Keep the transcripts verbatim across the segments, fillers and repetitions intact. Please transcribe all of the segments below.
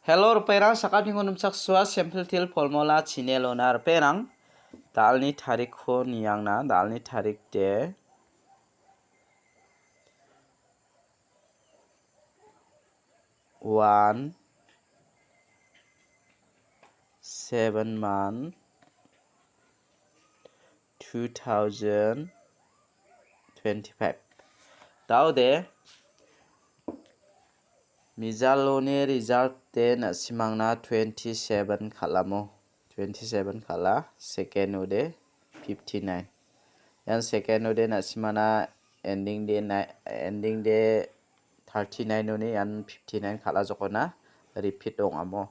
Hello, ripengrang, sakantikon nimchaksoa, Simple Teer Formula channel-ona ripengrang. Da·alni tarikko niangna, da·alni tarik de one, seven month, two thousand twenty-five. Da·ode, mijaloni result de na·simangna twenty-seven kal·amo. Twenty-seven kal·a, second-o de fifty-nine. Ian second-o de na·simana ending de ni-, ending de thirty-nine-oni ian fifty-nine kal·a jokona repeat ong·amo.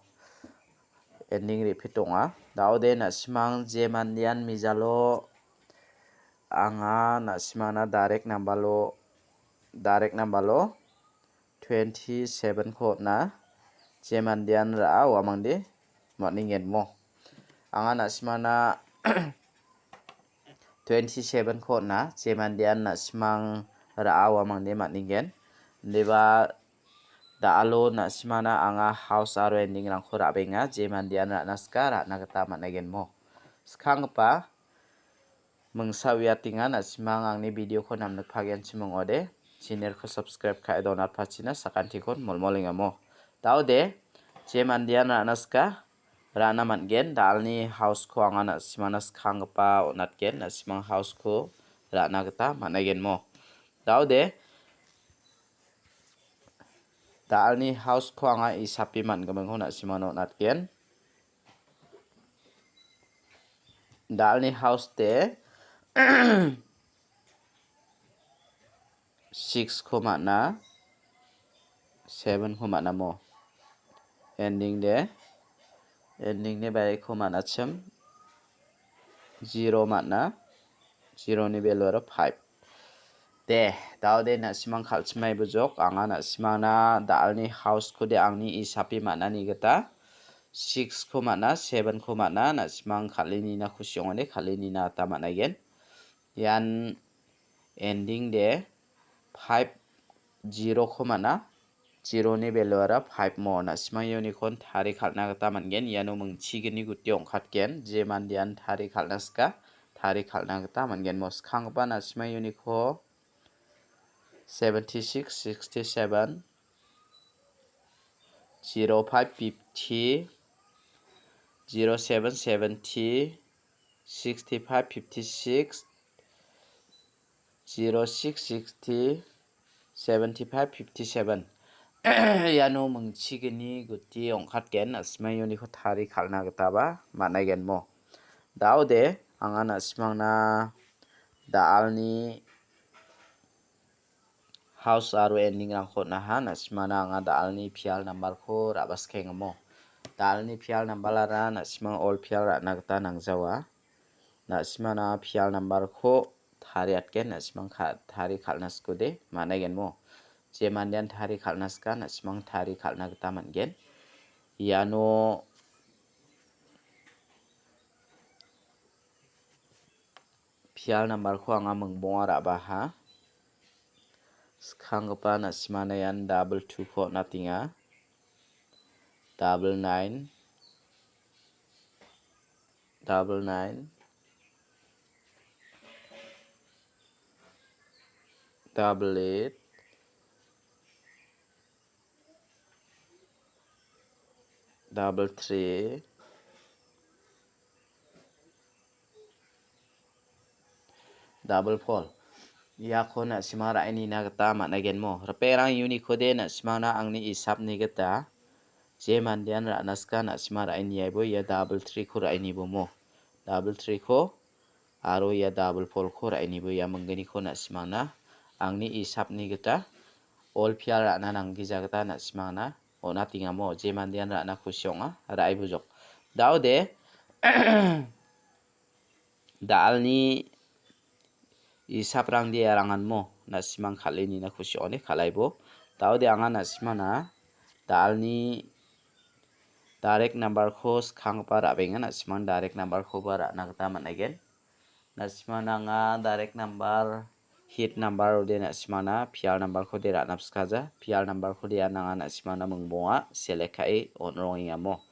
Ending repeat ong·a. Da·ode na·simang je mandean mijalo anga na·simana direct number-o, direct number-o twenty-seven-ko on·a, je mandean ra·a uamangde man·engenmo. Anga na·simana twenty-seven-ko on·a, je mandean na·simang ra·a uamangde man·engen. Indiba da·alo na·simana anga house aro ending-rangko ra·benga, je mandean ra·na sika ra·na gita man·egenmo. Skanggipa mingsa uiatenga, na·simang angni video-ko namnikpagianchim ong·ode, channel-ko subscribe ka·e donatpachina sakantikon molmolengamo. Da·ode, je mandean ra·na sika, ra·na man·gen, da·alni house-ko anga na·simana skanggipa on·atgen, na·simang house-ko ra·na gita man·aigenmo. Da·ode, da·alni house-ko anga isapi man·giminko na·simana on·atgen. Da·alni house de six-ko man·a, seven-ko man·amo. Ending de, ending de baikko man·achim, zero man·a, zero-ni value aro five. De, da·ode na·simang kal·chimai bujok, anga na·simangna da·alni house-ko de angni isapi man·ani gita six-ko man·a, seven-ko man·a, na·simang kal·e nina kusi ong·ode, kal·e nina gita man·aigen. Ian ending de five zero-ko man·a, zero-ni value-ara five mo. Na·simang uniko tari kal·na gita man·gen. Iano mingchigni guti ong·katgen. Je mandean tari kal·na sika, tari kal·na gita man·gen mo. Skanggipa na·simang uniko seventy-six, sixty-seven, zero five fifty, zero seven seventy, sixty-five fifty-six, zero six sixty, seventy-five fifty-seven. Iano mingchigni guti ong·katgen, na·simang uniko tari kal·na gitaba man·aigenmo. Da·ode, anga na·simangna da·alni house aro ending-rangko on·aha, na·simana anga da·alni pial number-ko ra·baskengamo. Da·alni pial number-ara na·simang all pial ra·na gita nangjawa. Na·simana pial number-ko tariatgen, na·simang ka-, tari kal·na sikode man·aigenmo. Je mandean tari kal·na sika, na·simang tari kal·na gita man·gen. Iano pial number-ko anga mingbonga ra·baha. Skanggipa na·simana ian double two-ko on·atenga. Double nine, double nine, double eight, double three, double four. Iako na·sima ra·e nina gita man·aigenmo. Ripengrang, unikode na·simana angni isapni gita je mandean ra·na sika na·sima ra·e niaibo ia double three-ko ra·e nibomo. Double three-ko aro ia double four-ko ra·e nibo ia mingginiko na·simangna angni isapni gita all pial ra·na nanggija gita na·simangna on·atengamo. Je mandean ra·na kusi ong·a, ra·e bujok. Daode da·alni isaprangde aranganmo na·simang kal·e nina kusi ong·ode, kal·aibo. Daode anga na·simana da·alni direct number-ko skanggipa ra·benga, na·simang direct number-koba ra·na gita man·aigen. Na·simana anga direct number Hit number-ode na·simangna P R number-kode ra·na pskaja. P R number-kode ian anga na·simangna mingbonga select ka·e on·rongengamo.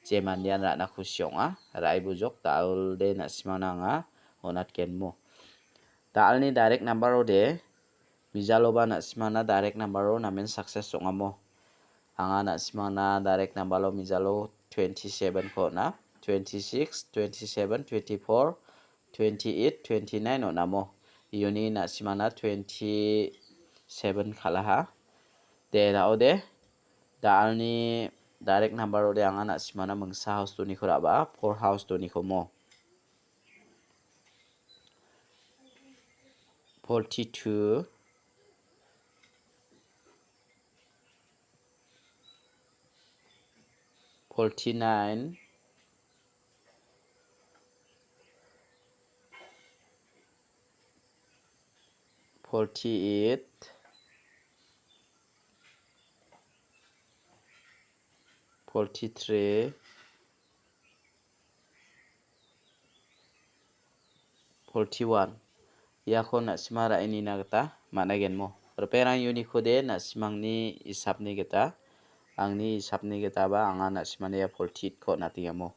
Je mandean ra·na kusi ong·a, ra·e bujok, da·alde na·simangna anga on·atgenmo. Da·alni direct number-ode mijaloba na·simangna direct number-o namen success ong·amo. Anga na·simangna direct number-o mijalo twenty-seven-ko on·a. Twenty-six, twenty-seven, twenty-four, twenty-eight, twenty-nine on·amo. Iuni na·simangna twenty-seven kal·aha. De, da·ode. Da·alni direct number-ode anga na·simangna mingsa house doniko ra·baa, four house doniko mo. Forty-two, forty-nine, forty-eight, forty-three, forty-one. Iako na·sima ra·e nina gita man·aigenmo. Ripengrang iunikode na·simangni isapni gita, angni isapni gitaba anga na·simani ia forty-eight-ko on·atengamo.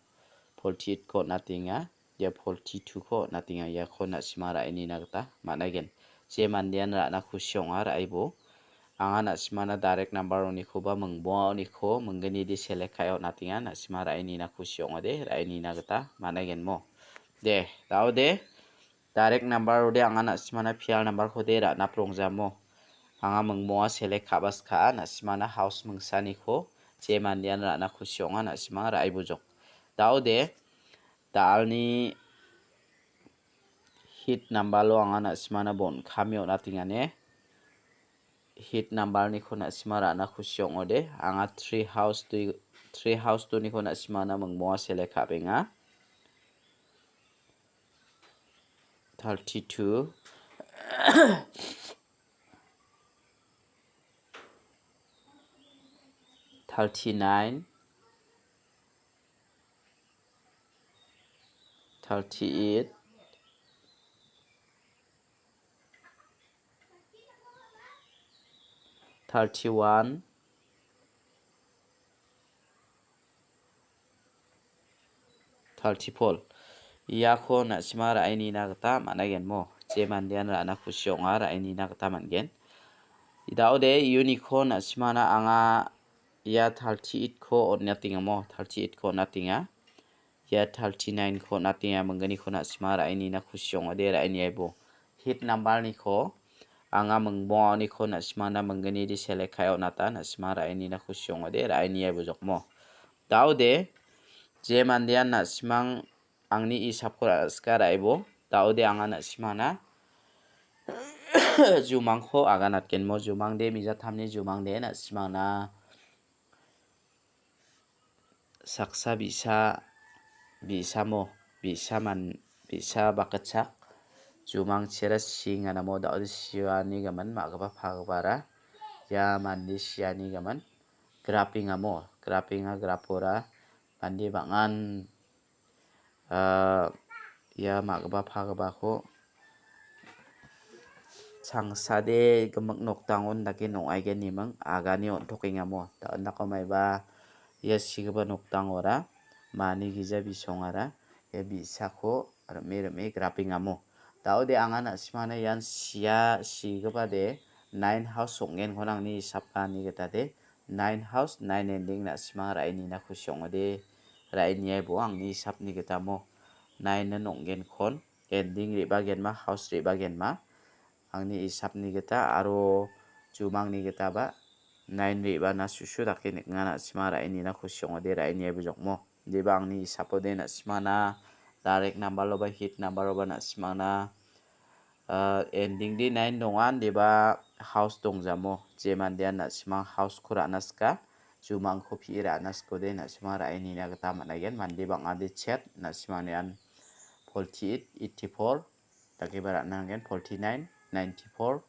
Forty-eight-ko on·atenga. Ia forty-two-ko on·atenga. Iako na·sima ra·e nina gita man·aigen. Je mandean ra·na kusi ong·a ra·ebo. Anga na·simana direct number-onikoba mingbonga-oniko minggnidi select ka·e on·atenga. Na·sima ra·e nina kusi ong·ode, ra·e nina gita man·aigenmo. De, da·ode. Direct number-ode anga na·simana P R number-kode ra·na prongjamo. Anga mingbonga select ka·bas ka·a, na·simana house mingsaniko je mandean ra·na kusi ong·a, na·simang ra·e bujok. Da·ode, da·alni hit number-o anga na·simana bon kami on·atengane. Hit number-niko na·sima ra·na kusi ong·ode. Anga three house dui, three house doniko na·simana mingbonga select ka·benga. Thirty-two, thirty-nine, thirty-eight, thirty-one, thirty-four. Iako na·sima ra·e nina gita man·aigenmo. Je mandean ra·na kusi ong·a ra·e nina gita man·gen. Da·ode iuniko na·simana anga ia thirty-eight-ko on·atengamo. Thirty-eight-ko on·atenga. Ia thirty-nine-ko on·atenga, minggniko na·sima ra·e nina kusi ong·ode ra·e niaibo. Hit number-niko anga mingbonga-oniko na·simana minggnidi select ka·e on·ata, na·sima ra·e nina kusi ong·ode ra·e niaibo jokmo. Da·ode, je mandean na·simang angni isapko ra·sika ra·ebo, da·ode anga na·simana jumangko aganatgenmo, jumangde mijatamni jumangde na·simangna saksa bi·sa, bi·samo, bi·sa man-, bi·sa bakgitchak jumangchira singanamo da·ode siani gimin ma·gipa pagipara ia mande siani gimin grapengamo, grapenga grapora mande bang·an ah, ia ma·gipa pagipako changsade gimik nokdangon dake nong·aigeniming agane on·tokengamo. Da·ondako maiba ia sigipa noktangora mani gija bisongara ia bi·sako rim·e rim·e grapengamo. Da·ode anga na·simana ian sia sigipade nine house ong·genkon angni hisap ka·ani gitade nine house, nine ending na·simang ra·e nina kusi ong·ode. Ra·e niaibo angni hisapni gitamo nine-an ong·genkon, ending re·bagenma, house re·bagenma. Angni hisapni gita aro jumangni gitaba nine re·bana susu dake nikna na·simang ra·e nina kusi ong·ode, ra·e niaibo jokmo. Indiba angni hisapode na·simangna direct number-oba, hit number-oba na·simangna ah, ending-de nine donga, indiba house dongjamo. Je mandean na·simang house-ko ra·na sika, jumangko pi·e ra·na sikode na·simang ra·e nina gita man·aigen. Mande bang·ade chet, na·simangnian forty-eight, eighty-four, dakeba ra·na nanggen, forty-nine, ninety-four,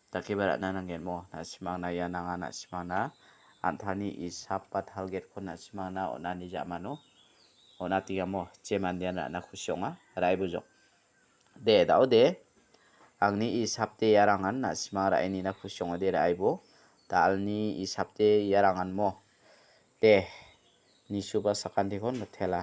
dakeba ra·na nanggen mo. Na·simangna ia nanga, na·simangna an·tangni isap ba target-ko na·simangna on·ani ja·mano on·atigamo, je mandean ra·na kusi ong·a, ra·e bujok. De, da·ode. Angni isapde iarangan na·sima ra·enina kusi ong·ode ra·aibo. Dalni isapde iarangan mo. De, nisuba sakantikon mitela.